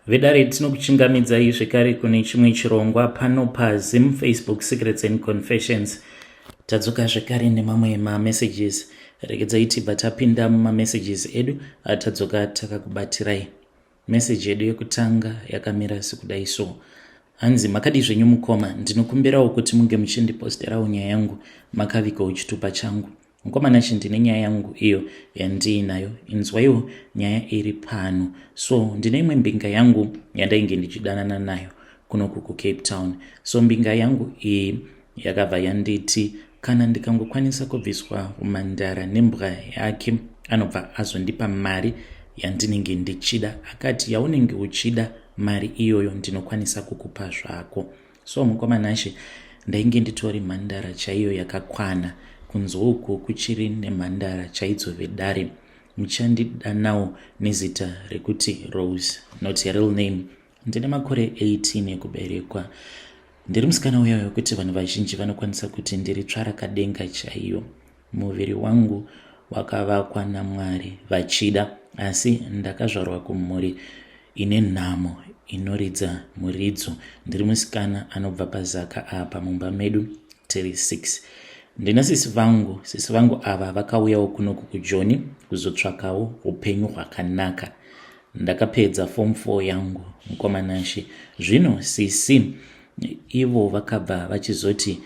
Vedare, tinokuchingamidzai zvekare kune chimwe chirongwa pano paZim Facebook Secrets and Confessions. Tadzoka zvekare nemamwe mamessages. Regedzai tibva tapinda mumamessages edu atadzoka takakubatirai. Message yedu yekutanga yakamira sekudai so. Hanzi, "Makadii zvenyu mukoma? Ndinokumbirawo kuti munge muchindiposterawo nyaya yangu makavigawo chitupa changu. Mukoma Nashe, ndine nyaya yangu iyo yandiinayo. Inzwaiwo nyaya iri pano. So ndine imwe mbinga yangu yandainge ndichidanana nayo kunoku kuCape Town. So mbinga yangu iyi yakabva yanditi kana ndikangokwanisa kubviswa umandara nembwa yake, anobva azondipa mari yandinenge ndichida. Akati, 'Yaunenge uchida mari iyoyo ndinokwanisa kukupa zvako.' So mukoma Nashe, ndainge nditori mhandara chaiyo yakakwana. Kunze uku kuchiri nemhandara chaidzo. Vedare, muchandidanawo nezita rekuti Rose, not a real name. Ndine makore 18 ekuberekwa. Ndiri musikana uya wekuti vanhu vazhinji vanokwanisa kuti ndiri tsvarakadenga chaiyo. Muviri wangu wakavakwa naMwari vachida, asi ndakazvarwa kumhuri ine nhamo inoridza muridzo. Ndiri musikana anobva paZaka apa. Mumba medu tiri 6. Ndina sisi vangu. Sisi vangu ava vakauyawo kunoku kuJoni kuzotsvakawo upenyu hwakanaka. Ndakapedza Form 4 yangu, mukoma Nashe. Zvino sisi ivo vakabva vachizoti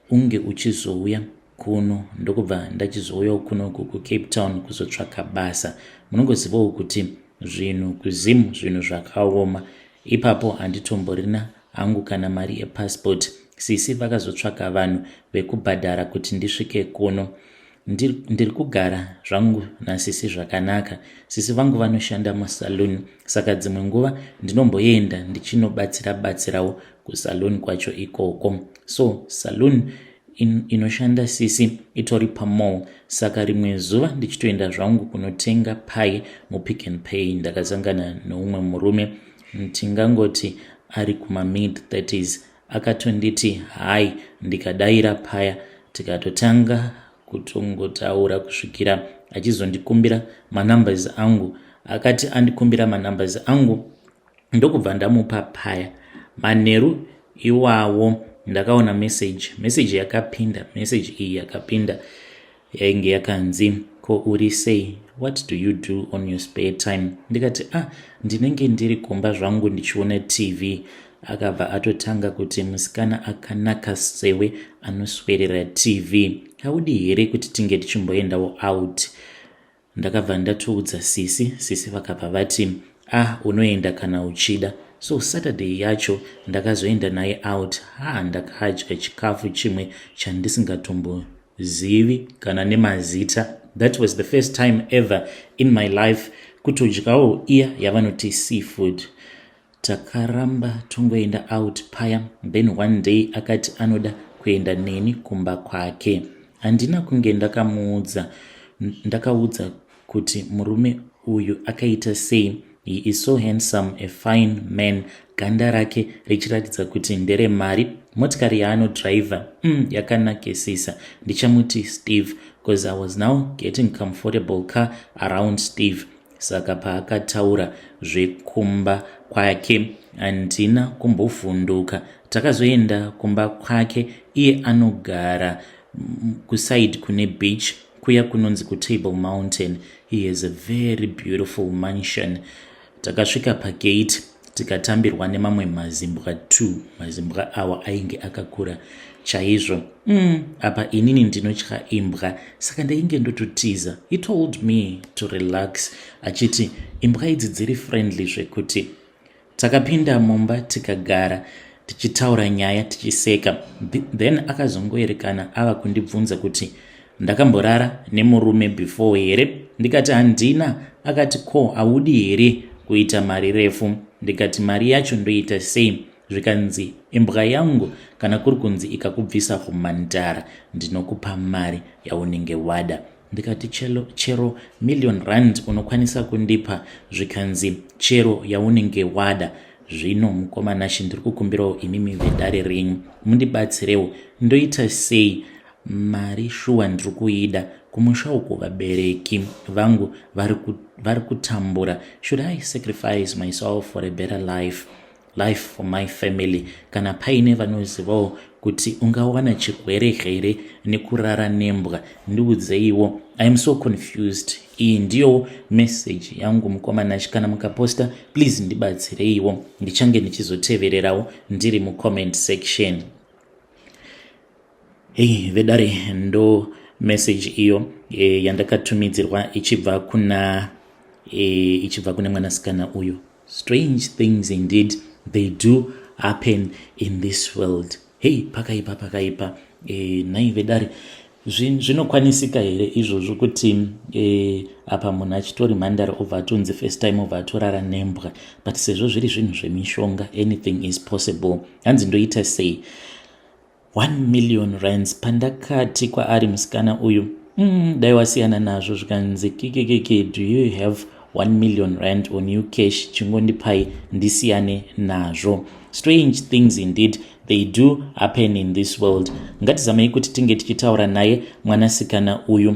unge uchizouya kuno, ndokubva ndachizouyawo kunoku kuCape Town kuzotsvaka basa. Munongozivawo kuti zvinhu kuZimu, zvinhu zvakaoma. Ipapo handitomborina hangu kana mari yepassport. Sisi vakazotsvaka vanhu vekubhadhara kuti ndisvike kuno. Ndiri kugara zvangu nasisi zvakanaka. Sisi vangu vanoshanda musaluni, saka dzimwe nguva ndinomboenda ndichinobatsira batsirawo kusaluni kwacho ikoko. So saluni inoshanda sisi itori pamall. Saka rimwe zuva ndichitoenda zvangu kunotenga pie muPick and Pay, ndakasangana neumwe murume, tingangoti ari kumamid 30s. Akatonditi hi, ndikadayira paya, tikatotanga kutongotaura kusvikira achizondikumbira manumbers angu. Akati andikumbira manumbers angu, ndokubva ndamupa paya. Manheru iwawo ndakaona message. Message yakapinda, message iyi yakapinda yainge yakanzi, 'Ko uri sei? What do you do on your spare time?' Ndikati, 'Ah, ndinenge ndiri kumba zvangu ndichiona TV.' Akabva atotanga kuti, 'Musikana akanaka sewe anoswerera TV, haudi here kuti tinge tichimboendawo out?' Ndakabva ndatoudza sisi. Sisi vakabva vati, 'Ah, unoenda kana uchida.' So Saturday yacho ndakazoenda naye out. Ha, ndakadya chikafu chimwe chandisingatombozivi kana nemazita. That was the first time ever in my life kutodyawo iya yavanoti seafood. Takaramba tongoenda out paya. Then one day akati anoda kuenda neni kumba kwake. Handina kunge ndakamuudza, ndakaudza kuti murume uyu akaita sei. He is so handsome, a fine man, ganda rake richiratidza kuti nderemari. Motikari yaanodhiraivha yakanakisisa. Ndichamuti Steve because I was now getting comfortable car around Steve. Saka paakataura zvekumba kwake, handina kumbovhunduka. Takazoenda kumba kwake. Iye anogara kuside kune beach kuya kunonzi kuTable Mountain. He has a very beautiful mansion. Takasvika pagate, tikatambirwa nemamwe mazimbwa 2. Mazimbwa awa ainge akakura chaizvo. Apa inini ndinotya imbwa, saka ndainge ndototiza. He told me to relax, achiti imbwa idzi dziri friendly zvekuti. Takapinda mumba, tikagara tichitaura nyaya, tichiseka. Then akazongoerekana ava kundibvunza kuti ndakamborara nemurume before here. Ndikati handina. Akati, 'Ko haudi here kuita mari refu?' Ndikati, 'Mari yacho ndoita sei?' Zvikanzi, 'Imbwa yangu kana kuri kunzi ikakubvisa kumandara, ndinokupa mari yaunenge wada.' Ndikati, 'Chero million rand unokwanisa kundipa?' Zvikanzi, 'Chero yaunenge wada.' Zvino mukoma Nashe, ndiri kukumbirawo imimi vedare renyu mundibatsirewo. Ndoita sei mari? Shuwa ndiri kuida. Kumusha uko vabereki vangu vari kutambura. Should I sacrifice myself for a better life for my family? Kana paine vanozivawo kuti ungawana chirwere here nekurara nembwa, ndiudzeiwo. I am so confused. Iyi ndiyo message yangu, mukoma Nashi. Kana mukaposta, please ndibatsireiwo. Ndichange ndichizotevererawo ndiri mucomment section. Hei vedare, ndo message iyo yandakatumidzirwa ichibva kune mwanasikana uyu. Strange things indeed, they do happen in this world. Hei, pakaipa, pakaipa. Nhai vedare, zvinokwanisika here izvozvo kuti apa munhu achitori mhandara obva atonzi first time obva atorara nembwa? But sezvo zviri zvinhu zvemishonga, anything is possible. Hanzi ndoita sei? 1 million rands. Pandakati kwaari musikana uyu, dai wasiyana nazvo," zvikanzi, "Kikikiki, do you have 1 million rand on you cash? Chingondipai ndisiyane nazvo." Strange things indeed, they do happen in this world. Ngatizamei kuti tinge tichitaura naye mwanasikana uyu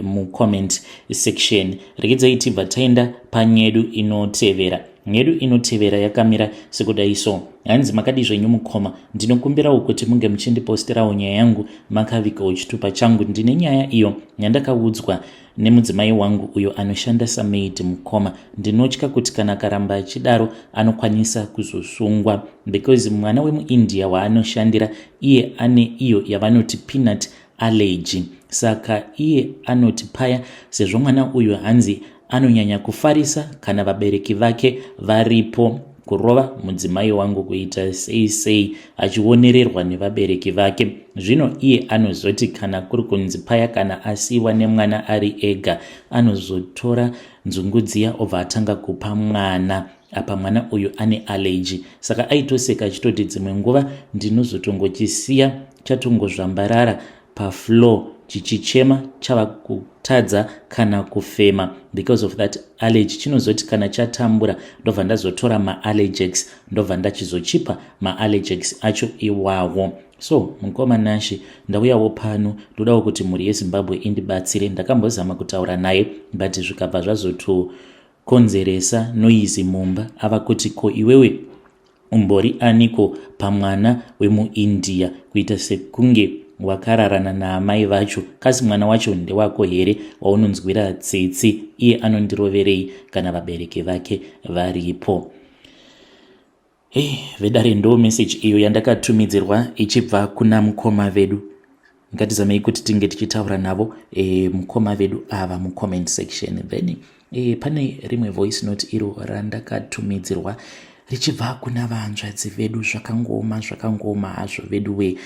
mucomment section. Regedzai tibva taenda panyedu inotevera. Nyedu inotevera yakamira sekudai so. Hanzi, "Makadi zvenyu mukoma? Ndinokumbirawo kuti munge muchindiposterawo nyaya yangu makavigawo chitupa changu. Ndine nyaya iyo yandakaudzwa nemudzimai wangu uyo anoshanda samaid. Mukoma, ndinotya kuti kana akaramba achidaro anokwanisa kuzosungwa, because mwana wemuIndia waanoshandira iye ane iyo yavanoti peanut allergy. Saka iye anoti paya, sezvo mwana uyu hanzi anonyanya kufarisa kana vabereki vake varipo, kurova mudzimai wangu, kuita sei sei, achionererwa nevabereki vake. Zvino iye anozoti kana kuri kunzi paya kana asiyiwa nemwana ari ega, anozotora nzungu dziya obva atanga kupa mwana. Apa mwana uyu ane allergy. Saka aitoseka achitoti dzimwe nguva ndinozotongochisiya chatongozvambarara pafloor chichichema, chava kutadza kana kufema because of that allergy. Chinozoti kana chatambura, ndobva ndazotora maAllergex, ndobva ndachizochipa maAllergex acho iwawo. So mukoma Nashi, ndauyawo pano, ndodawo kuti mhuri yeZimbabwe indibatsire. Ndakambozama kutaura naye, but zvikabva zvazotokonzeresa noise mumba. Ava kuti, 'Ko iwewe umbori aniko pamwana wemuIndia, kuita sekunge wakararana naamai vacho? Kasi mwana wacho ndewako here waunonzwira tsitsi? Iye anondiroverei kana vabereki vake varipo?" Hei vedare, ndo message iyo yandakatumidzirwa ichibva kuna mukoma vedu. Ngatizamei kuti tinge tichitaura navo mukoma vedu ava mucomment section. Then pane rimwe voice note iro randakatumidzirwa richibva kuna vanzvadzi vedu. Zvakangoma, zvakangoma hazvo vedu we.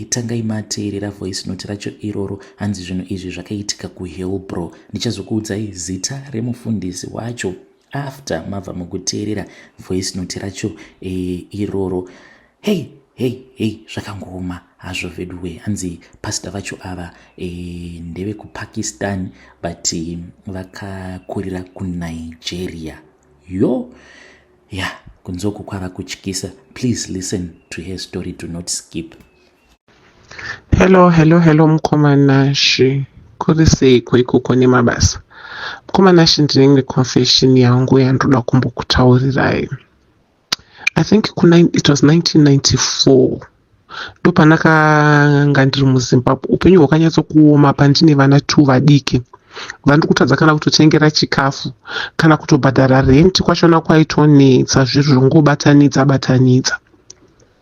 Tangai mateerera voice note racho iroro. Hanzi zvinhu izvi zvakaitika kuHillbrow. Ndichazokuudzai zita remufundisi wacho after mabva mukuteerera voice note racho iroro. Hei hei hei, zvakangoma hazvo vedu we. Hanzi pastor vacho ava ndevekuPakistan, but vakakurira kuNigeria. Yo ya yeah, kunzoku kwava kutyisa. Please listen to her story, do not skip. Hello, hello, hello, mukoma Nashi. Kuri seiko ikoko nemabasa? Mukoma Nashi, ndinenge confession yangu yandoda kumbokutaurirai. I think kuna, it was 1994, ndopandakanga ndiri muZimbabwe. Upenyu hwakanyatsokuoma pandine vana two vadiki vandiri kutadza kana kutotengera chikafu, kana kutobhadhara rent kwachona kwaitonetsa, zviro zvongobatanidza batanidza.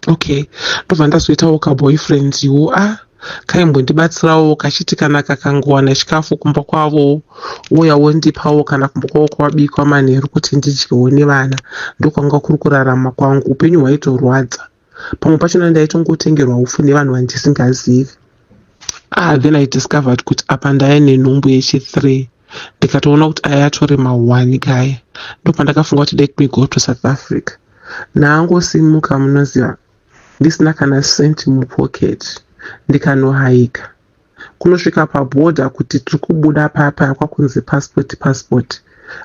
Okay, ndobva ndazoitawo kaboyfriendiwo a kaimbondibatsirawo, kachiti kana kakangowana chikafu kumba kwavo uya wondipawo, kana kumba kwavo kwabikwa manheru kuti ndidyewo nevana. Ndokwanga kuri kurarama kwangu. Upenyu hwaitorwadza. Pamwe pachona ndaitongotengerwa upfu nevanhu vandisingazivi. Ah, then I discovered kuti apa ndaya nenhumbu yechi3. Ndikatoona kuti aya atori ma1 kaya. Ndopandakafunga kuti let me go to South Africa. Ndaangosimuka, munoziva, ndisina kana cent mupocket, ndikanohaika kunosvika pabhodha kuti tiri kubuda papa, kwakunzi, "Passport, passport,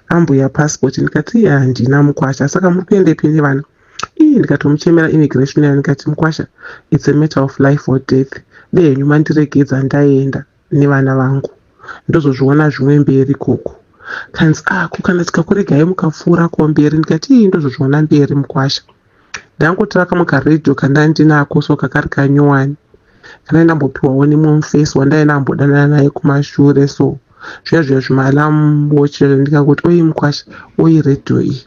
ambuya, passport." Ndikati, "Iye, handina mukwasha." "Saka muri kuendepi nevana?" Ii, ndikatomuchemera immigration ya, ndikati, "Mukwasha, it's a matter of life or death, dehenyu mandiregedza ndaenda nevana vangu." Ndozozviona zvimwe mberi ikoko. Kanzi ah ko kana tikakuregai mukapfuura ko mberi ndikati ii ndozozviona mberi mukwasha. Ndangotora kamwe karadio kandandinako so kakari kanyowani kana ndambopiwawo nemumwe mufesi wandai ndambodanana naye kumashure so zviya zviya zvimaalarm watch ndikangoti oyi mukwasha oyi radio iyi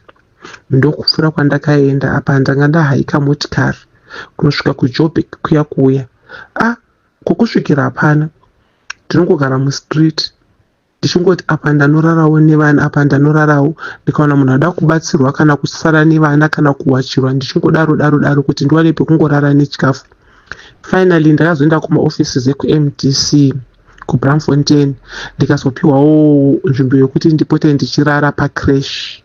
ndokupfuura kwandakaenda apa ndanga ndahaika motikari kunosvika kuJoburg kuya kuya ah kwokusvikira hapana ndinongogara mustreet ndichingoti apa ndanorarawo nevana apa ndanorarawo ndikaona munhu ada kubatsirwa kana kusara nevana kana kuwachirwa ndichingodaro daro daro kuti ndiwane pekungorara nechikafu finally ndakazoenda kumaoffices ekuMDC kuBraamfontein ndikazopiwawo nzvimbo yekuti ndipote ndichirara pacreche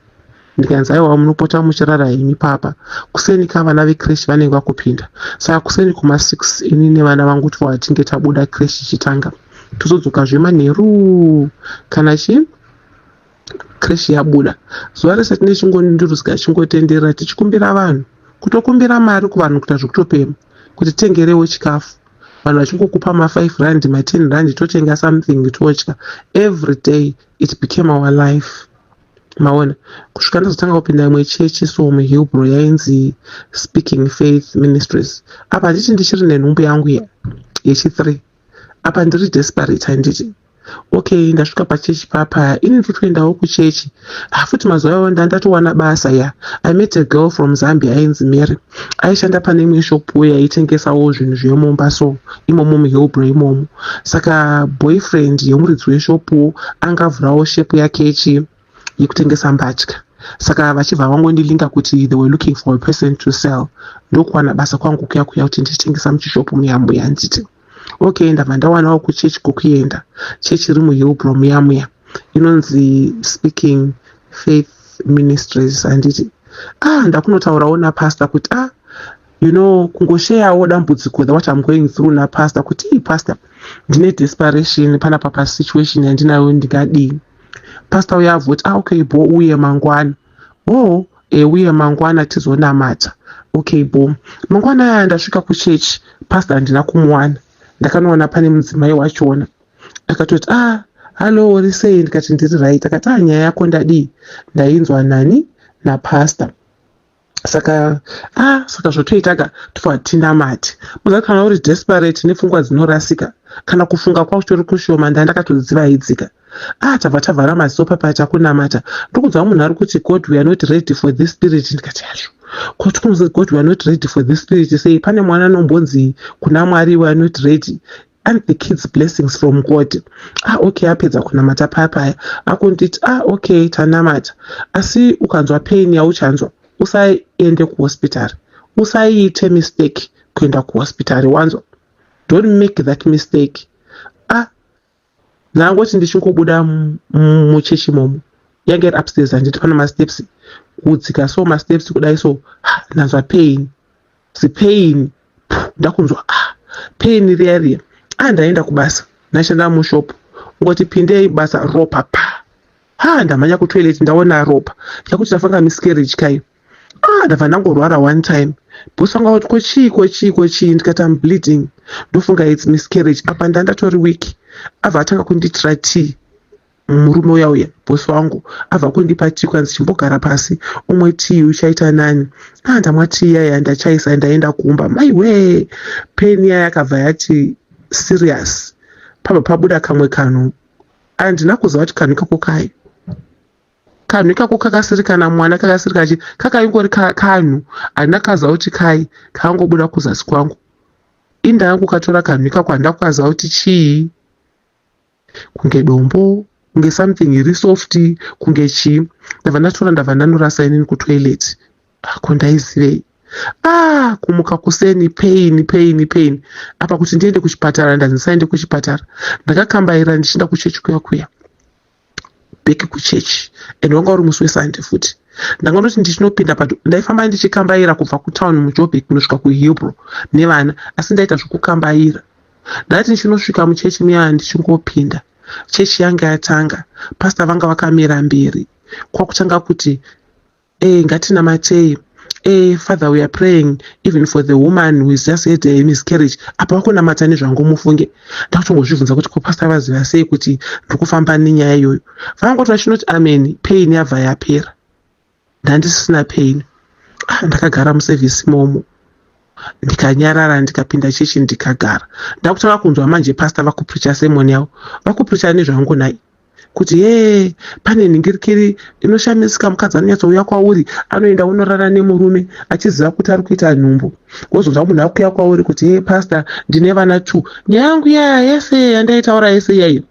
ndikanzi aiwa munopota muchirara henyu papa kuseni ka vana vecreche vanenge vakupinda saka kuseni kuma6 ini nevana vangu tova tinge tabuda creche ichitanga tozodzokazve manheru kana chi creche yabuda zuva rese tine chingondirusika chingotenderera tichikumbira vanhu kutokumbira mari kuvanhu kuita zvekutopema kuti tengerewo chikafu vanhu vachingokupa ma5 rand ma10 rand totenga something todya every day. It became our life maona kusvika ndazotanga kupinda imwe chechi so muHillbrow yainzi Speaking Faith Ministries. Apa handiti ndichiri nenhumbu yangu yechi3 apa ndiri desperate handiti okay ndasvika pachechi papa ini ndiri kuchechi ah, futi mazuva iwayo ndandatowana basa ya I met a girl from Zambia ainzi Mary aishanda pane imwe shopu yaitengesawo zvinhu zvemumba so imomo muHillbrow imomo saka boyfriend yemuridzi weshopu angavhurawo shepu yake yechi yekutengesa mbatya saka vachibva vangondilinga kuti they were looking for a person to sell ndokuwana basa kwangu kuya kuya kuti ndichitengesa muchishopu muya muya nditi okay ndabva ndawanawo kuchechi kwokuenda chechi iri muHillbrow muya muya inonzi Speaking Faith Ministries handiti ah ndakunotaurawo napastor kuti ah kungosheyawo dambudziko what I'm going through napastor kuti ii pastor ndine desperation panapa pasituation yandinayo ndingadii pastor uya abva kuti ah okay bo uye mangwana oh e uye mangwana tizonamata okay bo mangwana aya ndasvika kuchechi pastor handina kumuwana ndakanoona pane mudzimai wachona akatoti ah hallo uri sei ndikati ndiri right akati ah nyaya yako ndadii ndainzwa nani napastor saka ah saka zvotoita ka tobva tinamate muza kana uri desperate nepfungwa dzinorasika kana kufunga kwakutori kushoma ndandakatodzivaidzika ah tabva tavhara maziso papa takunamata ndokudza munhu ari kuti God we are not ready for this spirit ndikati yazvo kuti kunzi God we are not ready for this spirit sei pane mwana anombonzi kuna Mwari we are not ready and the kids blessings from God ah okay apedza kunamata paya paya akunditi ah okay tanamata asi ukanzwa pain yauchanzwa usaende kuhospitari usaite mistake kuenda kuhospitari wanzwa don't make that mistake ah ndangoti ndichingobuda muchechi momo yange iri upstairs handiti pane masteps kudzika so masteps kudai so ndanzwa pain zipain ndakunzwa ah pain riya riya ah ndaenda kubasa ndashanda mushop ngoti pindei basa ropa pa ha ndamhanya kutoilet ndaona ropa chakuti ndafanga miscarriage kai ah ndabva ndangorwara one time boss vanga vati kochii kochii kochii ndikati am bleeding ndofunga its miscarriage apa ndandatori weak abva atanga kundiitira tea murume uya uya boss wangu abva kundipa tea kwanzi chimbogara pasi umwe tea uchaita nani ah ndamwa tea yaya ndachaisa ndaenda kumba maiwe pain yaya yakabva yati serious pabva pabuda kamwe kanhu handina kuziva kuti kanhu ikako kai kanhu ikako kakasiri kana mwana kakasiri kachi kakaingori kanhu handina kaziva kuti kai kangobuda kuzasi kwangu indangu katora kanhu ikako handina kukaziva kuti chii kunge dombo kunge something iri soft kunge chii ndabva ndatora ndabva ndanorasa inini kutoilet ako ndaizivei ah kumuka kuseni pain pain pain apa kuti ndiende kuchipatara ndanzi ndisaende kuchipatara ndakakambaira ndichienda kuchechi kuya kuya back kuchechi and wanga uri musi weSunday futi ndangandoti ndichinopinda but ndaifamba ndichikambaira kubva kutown muJoburg kunosvika kuHillbrow nevana asi ndaita zvokukambaira ndati ndichinosvika muchechi muya ndichingopinda chechi yanga yatanga pastor vanga vakamira mberi kwakutanga kuti e ngatinamatei. Father, we are praying even for the woman who is just had a miscarriage." Apa vakunamata nezvangu, mufunge. Ndakutongozvibvunza kuti ko pastor vaziva sei kuti ndiri kufamba nenyaya iyoyo. Vangoti vachinoti amen, pain yabva yapera, ndandisisina pain. Ah, ndakagara muservice imomo, ndikanyarara, ndikapinda chechi, ndikagara. Ndakutanga kunzwa manje pastor vakupreacha sermon yavo, vakupreacha nezvangu nai kuti ye pane nhingirikiri inoshamisika, mukadzi anonyatsouya kwauri, anoenda unorara nemurume achiziva kuti ari kuita nhumbu, wozonzwa munhu akuuya kwauri kuti, "Ye pastor, ndine vana two." Nyaya yangu yaya yese yandaitaura yese yayo,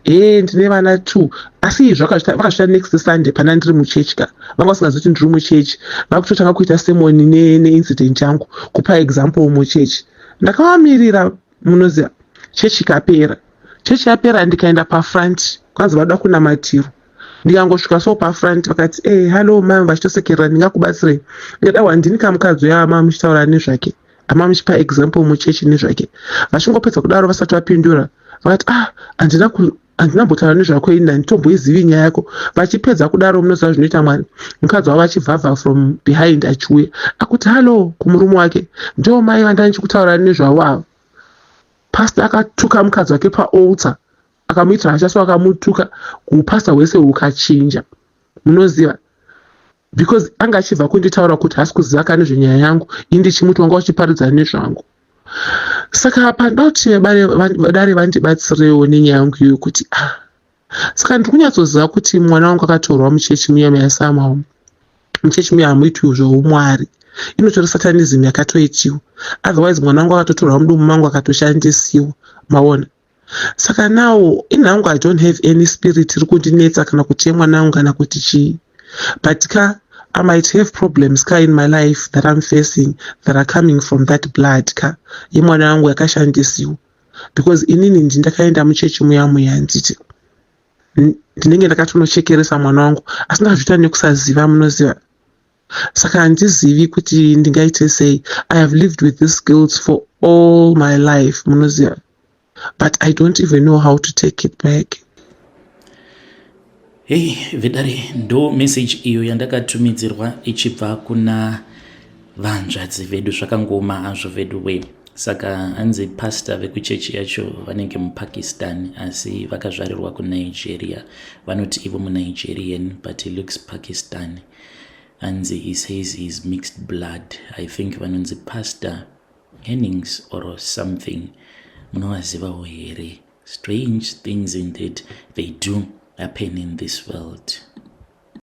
he, ndine vana two, asi vakazvita next Sunday pana ndiri muchechi ka. Vanga vasingazivi kuti ndiri muchechi, vakutotanga kuita sermon neincident yangu, kupa example muchechi. Ndakavamirira, munoziva, chechi ikapera. Chechi yapera, ndikaenda pafront, kwanzi vada kunamatirwa. Ndikangosvika so pafront, vakati, "E, hallo mama," vachitosekerera, "Ndingakubatsirei?" Ndikati, "Awa, ndini kamukadzi uya ama muchitaura nezvake, ama muchipa example muchechi nezvake." Vachingopedza kudaro, vasati vapindura, vakati, "Ah, handina handinambotaura nezvako ini, handitomboizivi nyaya yako." Vachipedza kudaro, munoziva zvinoita Mwari, mukadzi wavo achibvabva from behind achiuya, akuti hallo kumurume wake, "Ndo mai vandani chikutaura nezvavo ava." Pastor akatuka mukadzi wake paaltar, akamuitira hasha, so akamutuka, upastor hwese hukachinja, munoziva, because anga achibva kunditaura kuti haasi kuziva ka nezvenyaya yangu, ini ndichimuti wanga uchiparidza nezvangu. Saka panoda kuti dare vandibatsirewo nenyaya yangu iyoyo kuti ah, saka ndiri kunyatsoziva kuti mwana wangu akatorwa muchechi muya muyasamao. Muchechi muya hamuitwi zvoumwari, inotori satanism yakatoitiwa. Otherwise mwana wangu akatotorwa mudumbu mangu, akatoshandisiwa, maona. Saka now inhangu, I don't have any spirit iri kundinetsa kana kuti yemwana wangu kana kuti chii, but ka I might have problems ka in my life that I'm facing that are coming from that blood ka yemwana wangu yakashandisiwa, because inini ndindakaenda muchechi muya muya, nditi ndinenge ndakatonochekeresa mwana wangu, asi ndakazviita nekusaziva, munoziva. Saka handizivi kuti ndingaite sei. I have lived with this guilt for all my life, munoziva, but I don't even know how to take it back. Hei vedare, ndo message iyo yandakatumidzirwa ichibva kuna vanzvadzi vedu. Zvakangoma hazvo vedu we. Saka hanzi pastor vekuchechi yacho vanenge muPakistan, asi vakazvarirwa kuNigeria. Vanoti ivo muNigerian, but he looks Pakistan. Hanzi he says he is mixed blood. I think vanonzi Pastor Hennings or something. Munovazivawo here? Strange things indeed, they do happen in this world.